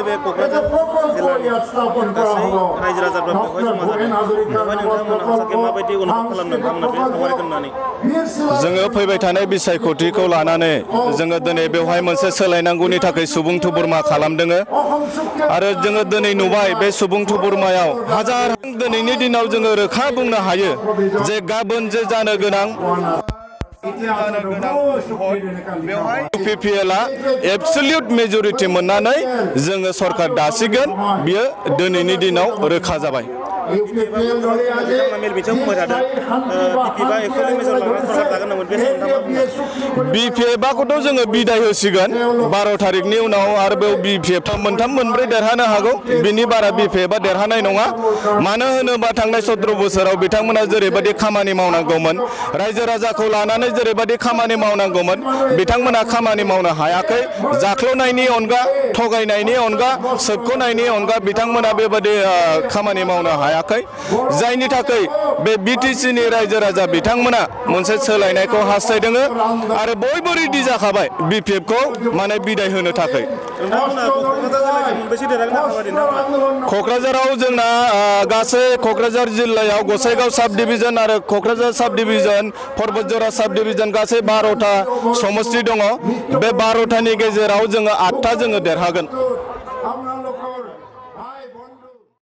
बे क'क्राझार जिल्लानि गासै रायजो राजाफ्रा बेवहाय जमा जादों। बेवहाय नोंथांमोना हसाके माबायदि अनुभब खालामदों नोंथांमोना बे सावगारिखौ नुनानै? जोङो फैबाय थानाय बिसायख'थिखौ लानानै जोङो दिनै बेवहाय मोनसे सोलायनांगौनि थाखाय सुबुं थुबुरमा खालामदों आरो जोङो दिनै नुबाय बे सुबुं थुबुरमायाव हाजार दिनैनि दिनाव जोङो रोखा बुंनो हायो जे गाबोन जे जानो गोनां बेवहाय UPPLआ एबसलिउट मेजरिटि मोननानै जोङो सरकार दासिगोन बियो दिनैनि दिनाव रोखा जाबाय। बिथांमोना मेल बिथिङाव बुंबाय थादों BPFआ एक्सुवेलि मेजर लानानै सरकार दागोन होननानै बे समाव नोंथाङा बुङो? BPFखौथ' जोङो बिदाय होसिगोन 12 थारिखनि उनाव आरो बेयाव BPF मोनथाम मोनब्रै देरहानो हागौ बिनि बारा BPFआ देरहानाय नङा। मानो होनोबा थांनाय 17 बोसोराव बिथांमोना जेरैबायदि खामानि मावनांगौमोन रायजो राजाखौ लानानै जेरैबायदि खामानि मावनांगौमोन बिथांमोना खामानि मावनो हायाखै। जाख्ल'नायनि अनगा थगायनायनि अनगा सोबख'नायनि अनगा बिथांमोना बेबायदि खामानि मावनो हायाखै। जायनि थाखाय बे BTCनि रायजो राजा बिथांमोना मोनसे सोलायनायखौ हास्थायदों आरो बयबो रेडि जाखाबाय BPFखौ माने बिदाय होनो थाखाय। क'क्राझाराव जोंना गासै क'क्राझार जिल्लायाव गसाइगाव साब डिभिजन आरो क'क्राझार साब डिभिजन पर्बतजरा साब डिभिजन गासै 12टा समस्ति दङ। बे 12टानि गेजेराव जोङो 8टा जोङो देरहागोन।